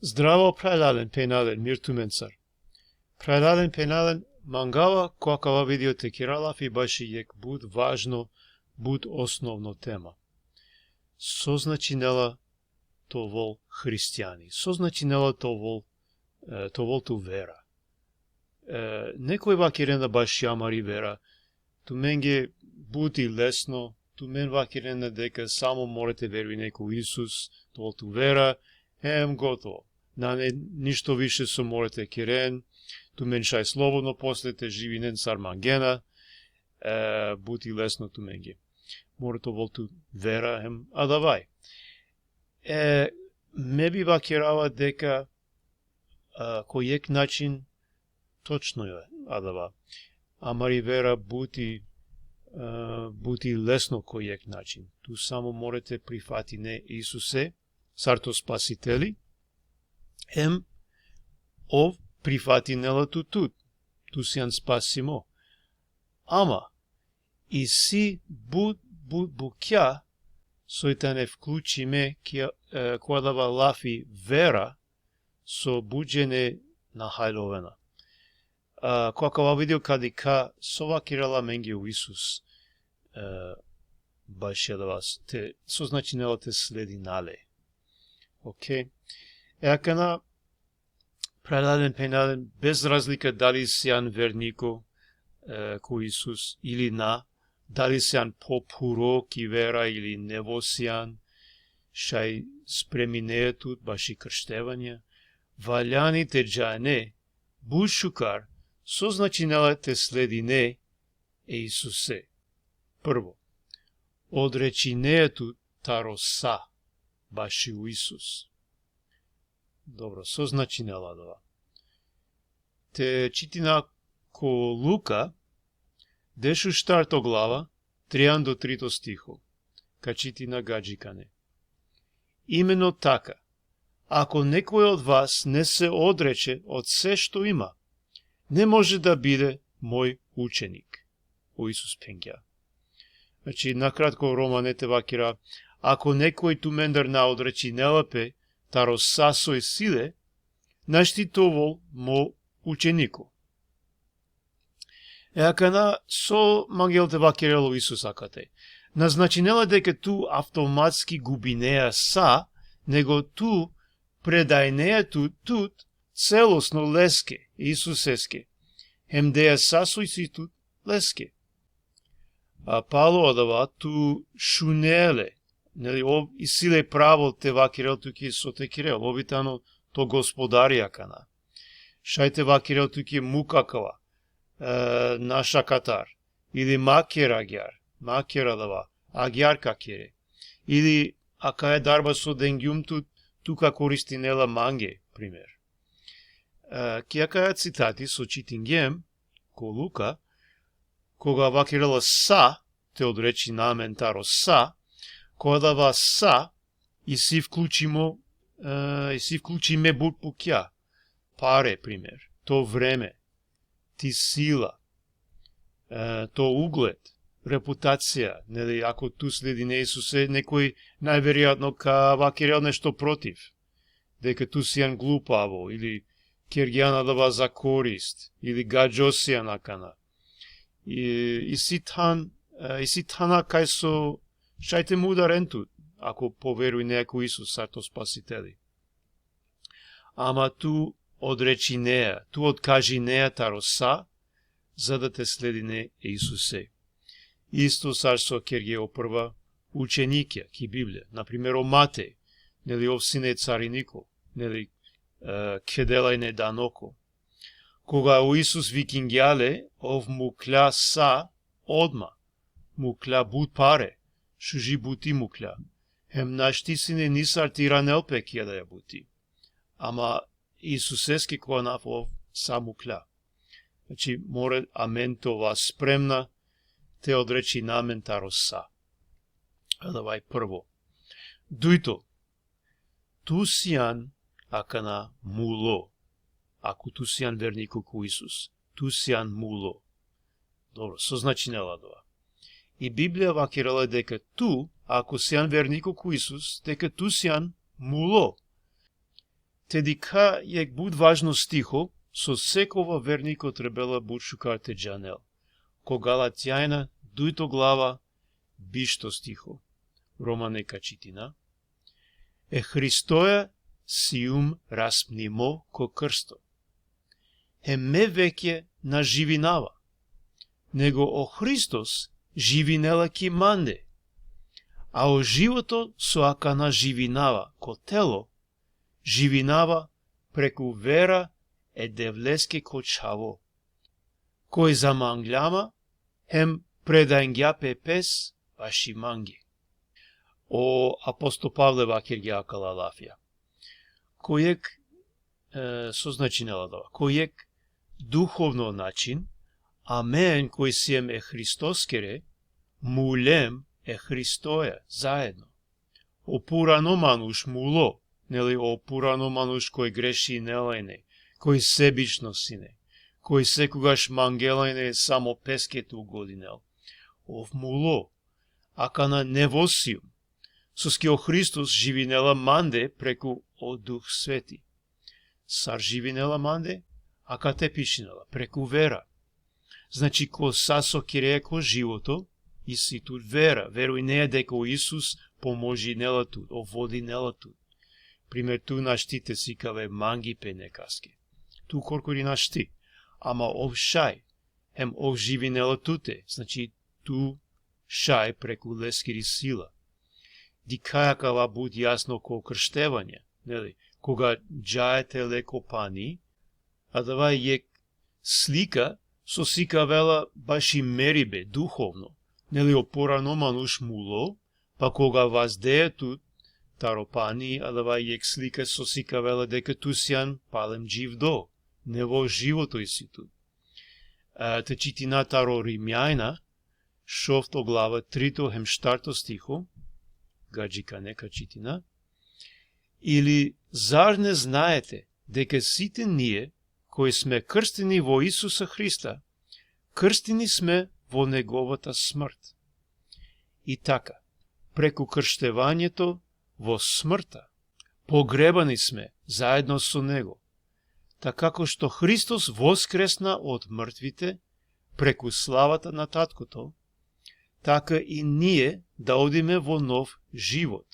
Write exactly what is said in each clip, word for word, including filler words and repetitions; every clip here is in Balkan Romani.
Zdravo, phralalen, phenjalen, mir tumencar. Phralalen, phenjalen, mangava ko akava video te kera lafi baši jekh but važno, but osnovno tema. So značinela te ovel hristijani? So značinela te ovel, e, te ovel tu vera? E, nekoj vakerena baši amari vera, tumenge but i lesno, tumen vakerena deka samo mora te verujne ko Isus, te ovel tu vera, hem gotovo. Nane ništo više so mora te keren, tumen šaj slobodno posle te živinen sar mangena, e, but i lesno tumenge. Mora te ovel tu vera, hem adavaj. E, me bi vakerava deka, a, ko jekh način točno e adava. Amari vera but i, a, but i lesno ko jekh način. Tu samo mora te prifatine Isuse, sar to Spasiteli, hem ov prifatinela tu tut. Tu sian spasimo. Ama, isi but, but bukja, soj tane vklučime ki, e, ko adava lafi vera, so but džene na hajlovena. A, ko akava video ka dikha so vakerela amenge o Isus, e, baši adava s-, te, so značinela te sledina le. Okej. E akana, phralalen, phenjalen, bez razlika dali sian verniko, e, ko Isus ili na, dali sian pophuro ki vera ili nevo sian, šaj spreminea tut baši krštevanje, valjani te džane but šukar so značinela te sledine e Isuse. Prvo, odrečinea tut taro sa baši o Isus. Dobro, so značinela adava? Te čitina ko Luka, dešuštarto glava, trianda trito stiho. Ka čitina gadžikane. Именно така, ако некој од вас не се одрече од се што има, не може да биде мој ученик. O Isus phengja. Znači, nakratko romane te vakera, ako nekoj tumendar na odrečinela pe taro sa soj si le, našti te ovel mo učeniko. E akana so mangel te vakerel o Isus akate? Na značinela deka tu avtomatski gubinea sa, nego tu predajnea tu, tut celosno leske, Isuseske. Hem dea sa soj si tut leske. A palo adava tu šunea le, neli, ov isi le pravo te vakerel tuke so te kerel, ov i tano to gospodari akana. Šaj te vakerel tuke muk akava, e, naš akatar, ili ma ker agjaar, ma ker adava, agjaar ka kere. Ili akaja darba so dengjum tut, tu ka koristine la mange, primer. E, ki akaja citati so čitingjem, ko Luka, koga vakerela sa, te odrečina amen taro sa, ko adava sa, isi vklučimo, e, isi vklučime but bukja, pare, primer, to vreme, ti sila, e, to ugled, reputacija, neli, ako tu sledine Isuse, nekoj najverojatno ka vakerel nešto protiv, deka tu sian glupavo, ili kergjan adava za korist, ili gadžo sian akana. I, isi than, e, isi thana kaj so šaj te mudaren tut, ako poverujne ko Isus sar to Spasiteli. Ama tu odrečinea, tu otkažinea taro sa, za da te sledine e Isuse. Isto sar so kerge o prva učenikja ki Biblija, na primer o Matej, neli, ov sine cariniko, neli, e, kedela ine danoko. Koga o Isus vikingja le, ov muklja sa odma, muklja but pare, šuži buti muklja. Hem našti sine nisar te iranel pe ki adaja buti. Ama Isuseske ko anav ov sa muklja. Znači, mora amen te ova spremna te odrečina amen taro sa. Adava i prvo. Dujto, tu sian akana mulo. Ako tu sian verniko ko Isus, tu sian mulo. Dobro, so značinela adava? I Biblija vakerela deka tu, ako sian verniko ko Isus, deka tu sian mulo. Te dikha jekh but važno stiho, so sekova verniko trebela but šukar te džanel. Ko Galatjajna, dujto glava, bišto stiho. Romane ka čitina. E Hristoja sijum raspnimo ko krsto. Hem me vekje na živinava, nego o Hristos živinela ki mande. A o životo so akana živinava ko telo, živinava preku vera e Devleske ko Čhavo, koj zamangla ma hem predangja pe pes vaši mange. O apostol Pavle vakergja akala lafija. Ko jekh, e, so značinela adava? Ko jekh duhovno način, amen koj siem e Hristoskere, mulem e Hristoja zaedno. O purano manuš mulo, neli, o purano manuš koj grešinela ine, koj sebično sine, koj sekogaš mangela ine samo peske te ugodinel. Ov mulo, akana nevo sijum, soske o Hristos živinela mande preku o Duh Sveti. Sar živinela mande? Akate pišinela, preku vera. Znači, ko sa so kerea ko životo, isi tut vera, verujneja deka o Isus pomožinela tut, ov vodinela tut. Primer, tu našti te sikave mangipe nekaske. Tu korkori našti, ama ov šaj, hem ov živinela tute, znači, tu šaj preku leskiri sila. Dikhaja akava but jasno ko krštevanje, neli? Koga džaja te le ko pani, adava jekh slika so sikavela baši meribe duhovno, neli, o purano manuš mulo, pa koga vazdeja tu taro pani, adava jekh slika so sikavela deka tu sian palem dživdo, nevo životo isi tu. E, te čitina taro Rimjajna, šovto glava, trito hem štarto stiho, gadžikane ka čitina. Или зар не знаете дека сите ние кои сме крстени во Исуса Христа, крстени сме во неговата смрт? И така, преку крштевањето во смртта, погребани сме заедно со него, така како што Христос воскресна од мртвите преку славата на Таткото, така и ние да одиме во нов живот.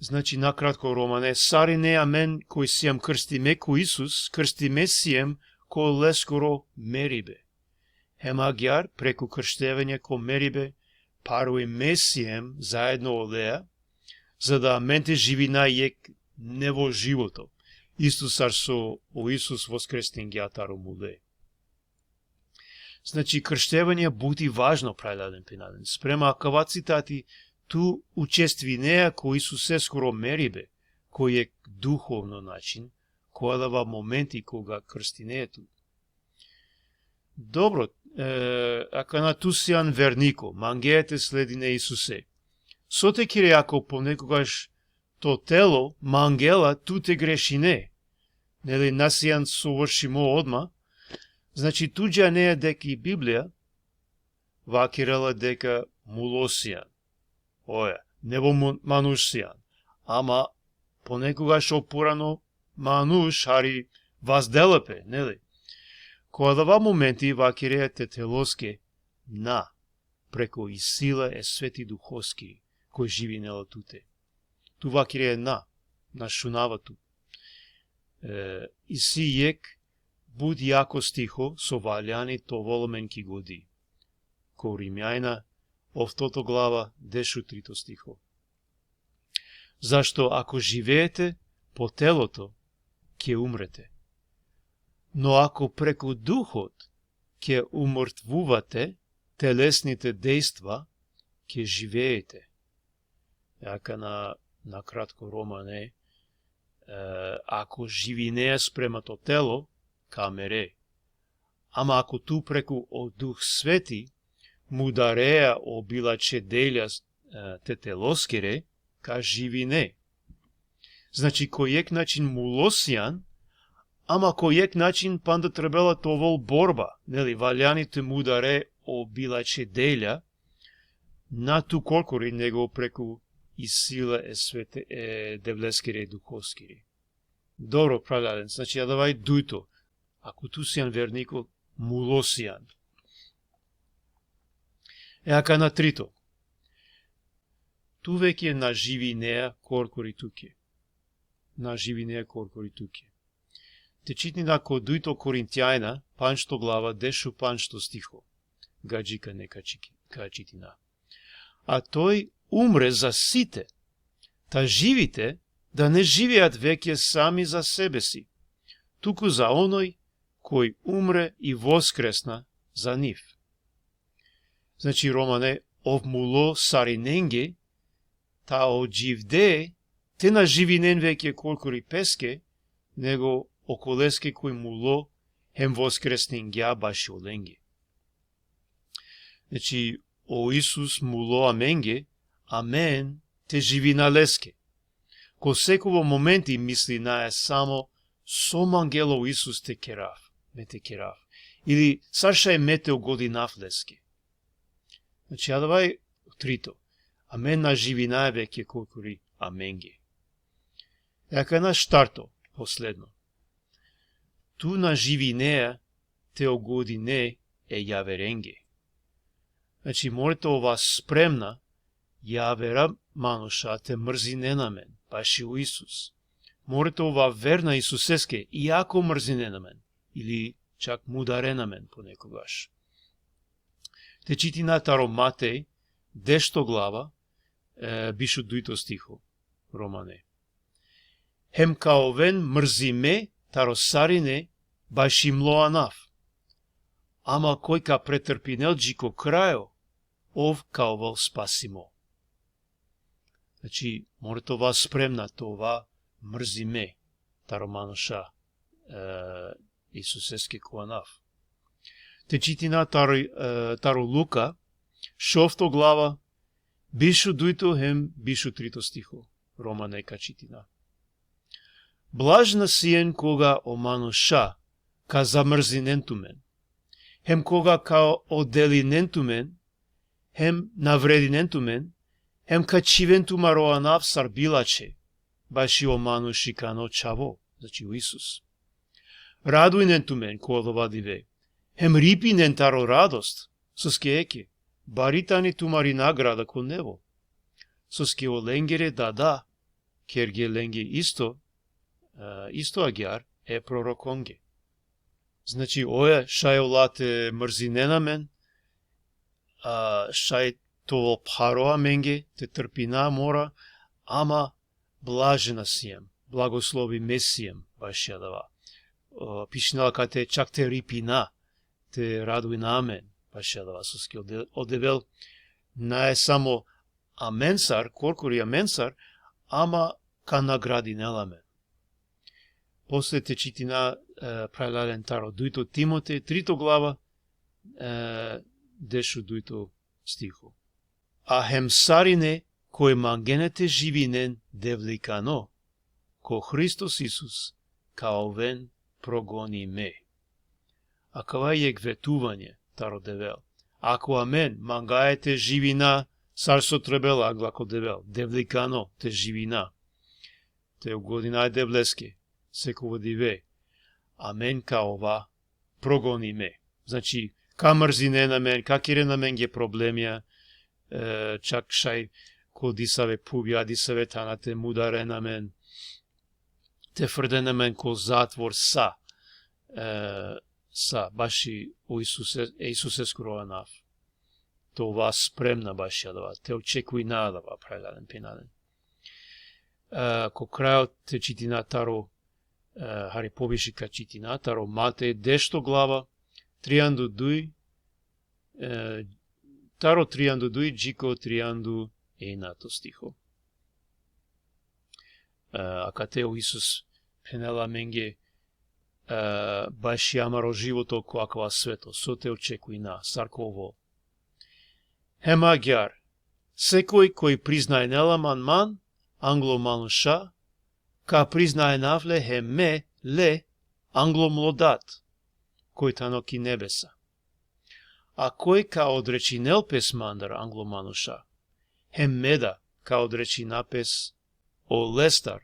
Znači, nakratko, romane, sarine amen koj siem krstime ko Isus, krstime siem ko leskoro meribe. Hem agjaar, preku krštevanje ko meribe, parujme siem zaedno oleja, za da amen te živina jekh nevo životo, isto sar so o Isus voskresningja taro mule. Znači, krštevanje but i važno, phralalen, phenjalen. Sprema akava citati, tu učestvinea ko Isuseskoro meribe, ko jekh duhovno način, ko adava momenti koga krstineja tu. Dobro, e, akana tu sian verniko, mangea te sledine Isuse. So te kire ako ponekogaš to telo mangela tu te grešine, neli, na sian sovršimo odma? Znači, tu džanea deka i Biblija vakerela deka mulo sian. Oja, nevo mu-, manuš sian. Ama ponekogaš o purano manuš hari vazdela pe, neli? Ko adava momenti vakerea te teloske na, preko i sila e Sveti Duhoski, koj živinela tute. Tu vakerea na, na šunava tu. E, isi jekh but jako stiho so valjani te ovel amen ki godi. Ko Rimjajna, oftoto glava, dešutrito stiho. Зашто ако живеете по телото, ќе умрете. Но ако преку духот ќе умртвувате телесните дејства, ќе живеете. Akana, nakratko, romane, e, ako živinea sprema to telo, ka mere. Ama ako tu preku o Duh Sveti mudarea o bilačhe delja, e, te teloskere, ka živine. Znači, ko jekh način mulo sian, ama ko jekh način panda trebela te ovel borba, neli, valjani te mudare o bilačhe delja, na tu korkori, nego preku i sila e Svete, e Devleskere, Duhoskere. Dobro, phralalen, znači, adava i dujto. Ako tu sian verniko, mulo sian. E akana trito. Tu veke na živinea korkori tuke. Na živinea korkori tuke. Te čitina ko dujto Korintjajna, pandžto glava, dešupandžto stiho. Gadžikane ka čiki-, ka čitina. A toj umre za site, ta živite, da ne živeat veke sami za sebesi, tuku za onoj koj umre i voskresna za niv. Znači, romane, ov mulo sarinenge, ta o dživde, te na živinen veke korkori peske, nego okoleske koj mulo hem voskresningja baši olenge. Znači, o Isus mulo amenge, amen te živina leske. Ko sekovo momenti mislinaja samo so mangela o Isus te kerav, me te kerav. Ili sar šaj me te ugodinav leske. Znači, adava i trito. Amen na živinaja veke korkori amenge. E akana štarto, posledno. Tu na živinea te ugodine e javerenge. Znači, mora te ova spremna javera manuša te mrzinen amen, baši o Isus. Mora te ova verna Isuseske, iako mrzinen amen, ili čak mudaren amen ponekogaš. Te čitina taro Matej, dešto glava, e, bišu dujto stiho, romane. Hem ka oven mrzime taro sarine baši mlo anav. Ama koj ka pretrpinel dži ko krajo, ov ka ovel spasimo. Znači, mora te ova spremna te ova mrzime taro manuša, e, Isuseske ko anav. Te čitina taro, e, taro Luka, šovto glava, bišu dujto hem bišu trito stiho, romane ka čitina. Blažna sien koga o manuša ka zamrzinen tumen, hem koga ka odelinen tumen, hem navredinen tumen, hem ka čhiven tumaro anav sar bilačhe, baši o manušikano čhavo, znači o Isus. Radujnen tumen ko odova dive, hem ripinen taro radost, soske eke, bari tani tumari nagrada ko nebo. Soske olengere dada kerge lenge isto, e, isto agjaar e prorokonge. Znači, oja šaj ola te mrzinen amen, a, šaj te ovel pharo amenge, te trpina mora, ama blažena siem, blagoslovime siem, baši adava. O, pišinela kate čak te ripina, te radujna amen, baši adava, soske o De-, o Devel nae samo amensar, korkori amensar, ama ka nagradinel amen. Posle te čitina, e, phralalen, taro dujto Timotej, trito glava, e, dešudujto stiho. A hem sarine koj mangena te živinen devlikano, ko Hristos Isus ka oven progonime. Akava i jekh vetuvanje taro Devel. Ako amen mangaja te živina sar so trebela, agla ko Devel, devlikano te živina, te ugodina e Devleske sekovo dive, amen ka ova progonime. Znači, ka mrzinen amen, ka keren amenge problemija, e, čak šaj ko disave phuvja, disave thana te mudaren amen, te frden amen ko zatvor, sa, e, sa, baši o Isuse, e Isusesko anav. Te ova spremna baši adava, te očekujna adava, phralalen, phenjalen. E, ko krajo te čitina taro, e, hari poviše ka čitina, taro Matej dešto glava, trianda u duj, e, taro trianda u duj, dži ko trianda u enato stiho. E, akate o Isus phenela amenge, e, baši amaro životo ko akava sveto, so te očekujna, sar ka ovel. Hem agjaar, sekoj koj priznajnela man, man, anglo manuša, ka priznajnav le hem me, le, anglo mlo Dad, koj tano ki nebesa. A koj ka odrečinel pes mandar anglo manuša, hem me da ka odrečina pes olestar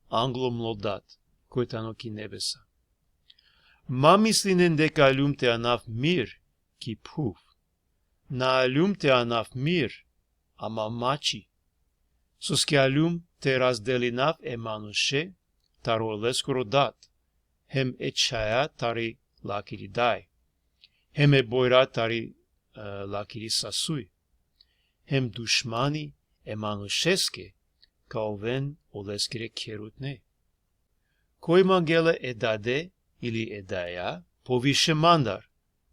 anglo mlo Dad, koj tano ki nebesa. Ma mislinen deka aljum te anav mir ki phuv. Na aljum te anav mir, ama mači. Soske aljum te razdelinav e manuše taro leskoro dat, hem e čhaja tari lakiri daj, hem e bojra tari, e, lakiri sasuj, hem dušmani e manušeske ka oven oleskere kherutne. Koj mangela e dade ili e daja poviše mandar,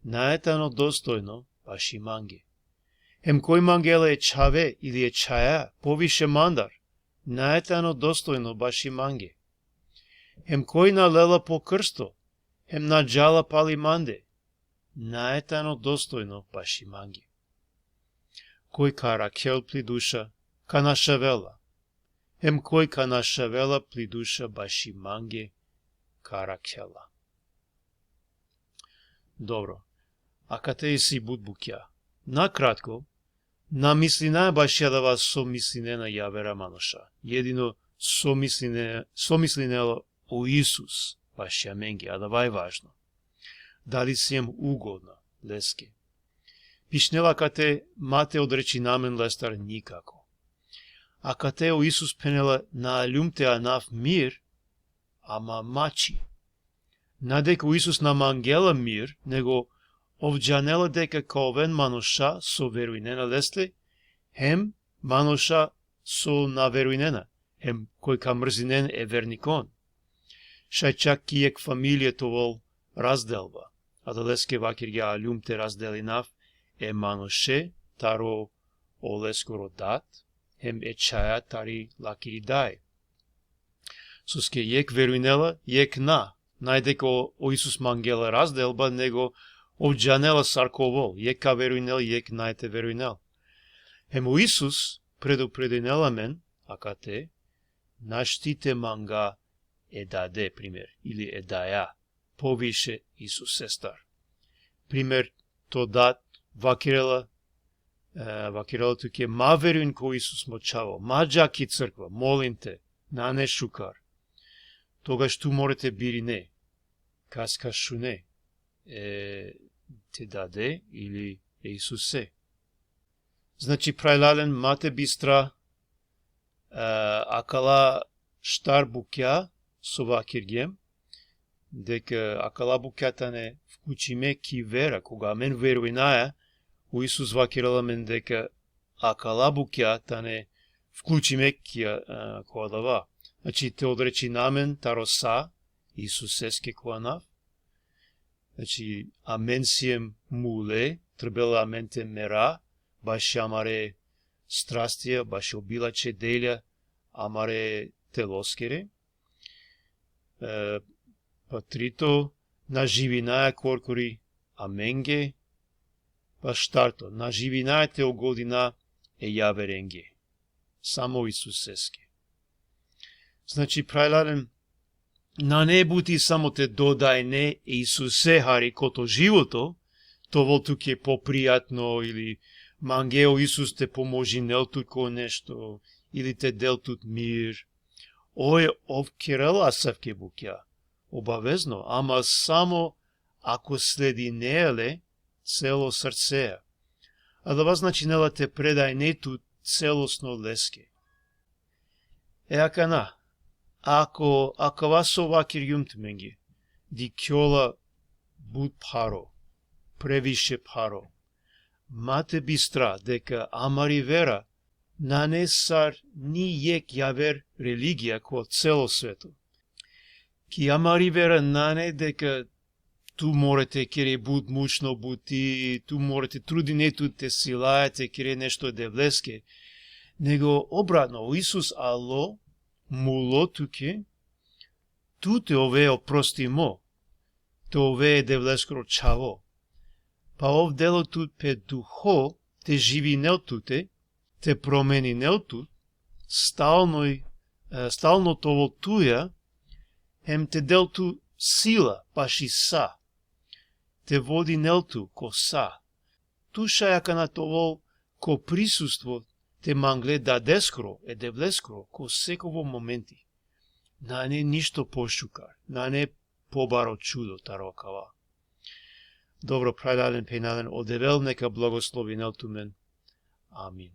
nae tano dostojno baši mange. Hem koj mangela e čhave ili e čhaja poviše mandar, nae tano dostojno baši mange. Hem koj na lela po krsto, hem na džala pali mande, nae tano dostojno baši mange. Koj ka arakhel pli duša, ka našavela. Hem koj ka našavela pli duša baši mange, ka arakhela. Dobro. Akate isi but bukja. Na kratko, na mislinaja baši adava so mislinena javera manuša. Jedino so misline-, so mislinela o Isus baši amenge, adava i važno. Dali siem ugodna leske. Pišinela akate: ma te odrečina amen lestar nikako. Akate o Isus phenela: na aljum te anav mir, ama mači. Na deka o Isus na mangela mir, nego ov džanela deka ka oven manuša so verujnena leste, hem manuša so na verujnena, hem koj ka mrzinen e vernikon. Šaj čak ki jekh familija te ovel razdelba. Adaleske vakergja: aljum te razdelinav e manuše taro oleskoro dat, hem e čhaja tari lakiri daj. Soske jekh verujnela, jekh na. Nae deka o, o Isus mangela razdelba, nego ov džanela sar ka ovel, jekh ka verujnel, jekh nae te verujnel. Hem o Isus predupredinela amen akate: našti te manga e dade, primer, ili e daja poviše Isusestar. Primer, to dat vakerela, e, vakerela tuke: ma verujn ko Isus mo čhavo, ma dža ki crkva, molim te, nane šukar. Togaš tu mora te birine kas ka šune, e, te dade ili e Isuse. Znači, phralalen, ma te bistra, e, akala štar bukja so vakergjem, deka akala bukja tane vklučime ki vera, koga amen verujnaja, o Isus vakerela amen deka akala bukja tane vklučime ki, e, ko adava. Znači, te odrečina amen taro sa Isuseske ko anav. Znači, amen siem mule, trebela amen te mera baši amare strastija, baši o bilačhe delja amare teloskere. E, pa trito, na živinaja korkori amenge, pa štarto, na živinaja te ugodina e javerenge, samo Isuseske. Znači, phralalen, nane buti samo te dodajne e Isuse hari ko to životo, te ovel tuke poprijatno ili mange o Isus te pomožinel tut ko nešto, ili te del tut mir. Oj, ov kerela asavke bukja, obavezno, ama samo ako sledinea le celo srcea. Adava značinela te predajne tut celosno leske. E akana, ako akava so vakergjum tumenge dikhjola but pharo, previše pharo, ma te bistra deka amari vera nane sar ni jekh javer religija ko celo sveto. Ki amari vera nane deka tu more te kere but mučno buti, tu more te trudine tut te silaja, te kere nešto e Devleske. Nego obratno, o Isus alo, mulo tuke, tu te ove oprostimo, te ove e Devleskoro čhavo. Pa ov delo tut pe duho te živinel tute, te promeninel tut, stalno, e, stalno te ovel tuja, hem te del tut sila baši sa, te vodinel tut ko sa. Tu šaj akana te ovel ko prisustvo te mangle Dadeskoro, e Devleskoro, ko sekovo momenti. Nane ništo pošukar, nane pobaro čudo taro akava. Dobro, phralalen, phenjalen, o Devel neka blagoslovinel tumen. Amin.